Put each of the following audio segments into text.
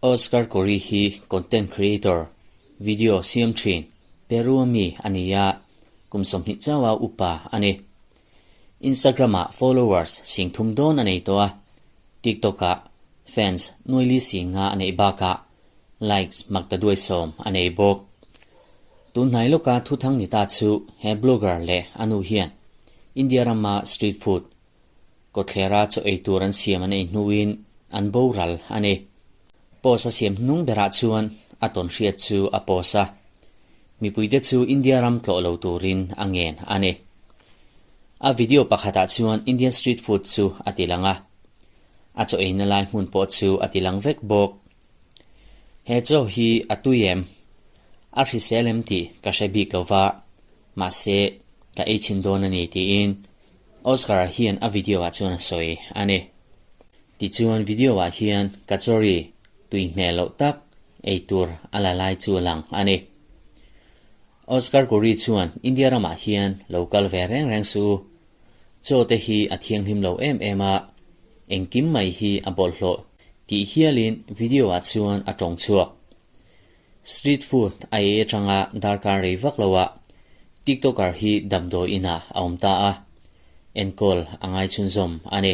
Oscar Corey hi content creator, video siam thin, Peru a mi a ni a, kum 20 chauha upa a ni. Instagram-ah followers 30,000 dawn a nei tawh a, TikTok-ah fans nuaili 50 a neih bakah likes 190 a nei bawk. Tun hnai lawka thuthang ni ta chu he blogger leh a nu hian India rama street food kawthlera chaw ei tur an siam an ei hnuin an boral a ni. Post a siam hnung berah chuan a tawn hriat chu a post a, mipuite chu India ram tlawh lo turin a ngen a ni. A video pakhatah chuan Indian street food chu a ti lang a, a chaw eina lai hmun pawh chu a ti lang vek bawk. He chaw hi a tui em? A hrisel em tih ka hre bik lo va, mahse ka ei chhin dawn a ni tiin Oscar-a hian a video-ah chuan a sawi a ni. Tichuan video-ah hian kachori tui hmel loh tak ei tur a la lai chu a lang a ni. Oscar Kuri chuan India ramah hian lo kal ve reng reng suh u. Chaw te hi a thianghlim lo em em a, engkim mai hi a bawlhhlawh tih hialin video-ah chuan a tawng chhuak. Street food a ei atanga darkar rei vak lo ah TikToker hi damdawi inah a awm ta a, enkawl a ngai chhunzawm a ni.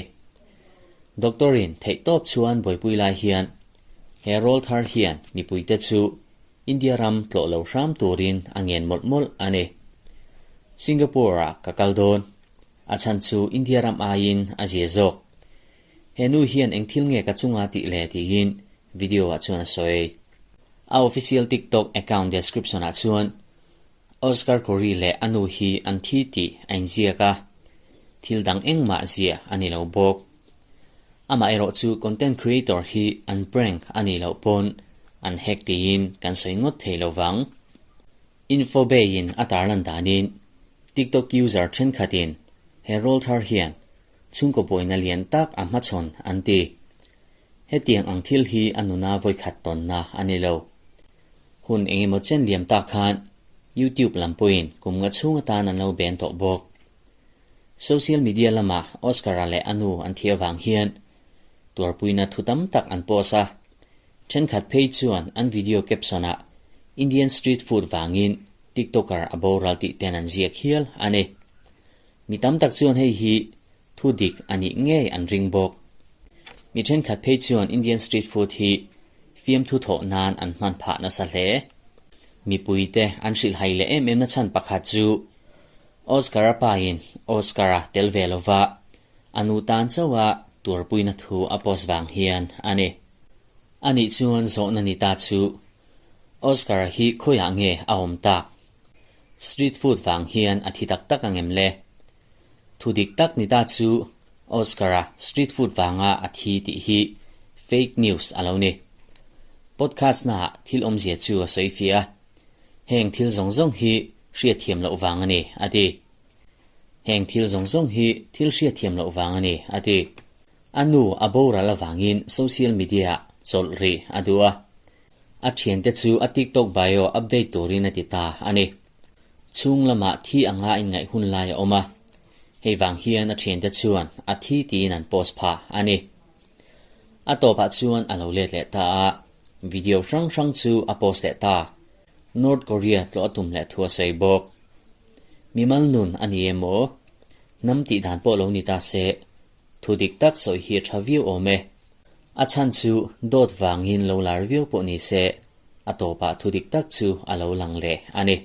Doctor in theihtawp chuan buaipui lai hian he rawl thar hian mipuite chu India ram tlawh lo hram turin a ngen mawlh mawlh a ni. Singapore ah ka kal dawn, a chhan chu India ram aiin a zia zawk. He nu hian eng thil nge ka chunga tih le tiin video ah chuan a sawi. A official TikTok account description ah chuan Oscar Corey leh a nu hi an thi tih a inziak a, thil dang engmah ziah a ni lo bawk. Amah erawh chu content creator hi an prank a nih loh pawn an hack tiin kan sawi ngawt thei lo vang. Infobae in a tarlan danin TikTok user thenkhatin he rawl thar hian chhungkaw buaina lian tak a hmachhawn an ti. Hetiang ang thil hi a nuna vawikhat tawnna a ni lo. Hun engemaw chen liam tak khan YouTube lam pawhin kum nga chhung atan an lo ben tawh bawk. Social media lama Oscar-a leh a nu an thih avang hian tuarpuina thu tam tak an post a, thenkhat phei chuan an video caption-ah Indian street food vangin TikToker a boral tih ten an ziak hial a ni. Mi tam tak chuan hei hi thu dik a nih ngei an ring bawk. Mi thenkhat phei chuan Indian street food hi fiamthu thawh nan an hman phah nasa hle. Mipuite an hrilhhai leh em em na chhan pakhat chu Oscar-a pain Oscar-a tel ve lova a nu tan chauha tuarpuina thu a post vang hian a ni. Anih chuan zawhna ni ta chu Oscar-a hi khawiah nge a awm tak? Street food vang hian a thi tak tak ang em le? Thu dik tak ni ta chu Oscar-a street food vanga a thi tih hi fake news a lo ni. Podcast naah thil awmzia chu a sawi fiah a, heng thil zawng zawng hi hriatthiam loh vang a ni, a ti. Heng thil zawng zawng hi thil hriatthiam loh vang a ni, a ti. A nu a boral avangin social media-ah chawlh rih a duh a. A thiante chu a TikTok bio update turin a ti ta a ni. Chhung lamah thi anga inngaih hun lai a awm a, hei vang hian a thiante chuan a thi tiin an post phah a ni. A tawpah chuan a lo let leh ta a, video hrang hrang chu a post leh ta. North Korea tlawh a tum leh thu a sawi bawk. Mimal nun a ni emaw? Hnam tih dan pawh lo ni ta se, Thu dik tak sawi hi a tha viau awm e. A chhan chu dawt vangin lo lar viau pawh ni se, a tawpah thu dik tak chu a lo lang leh a ni.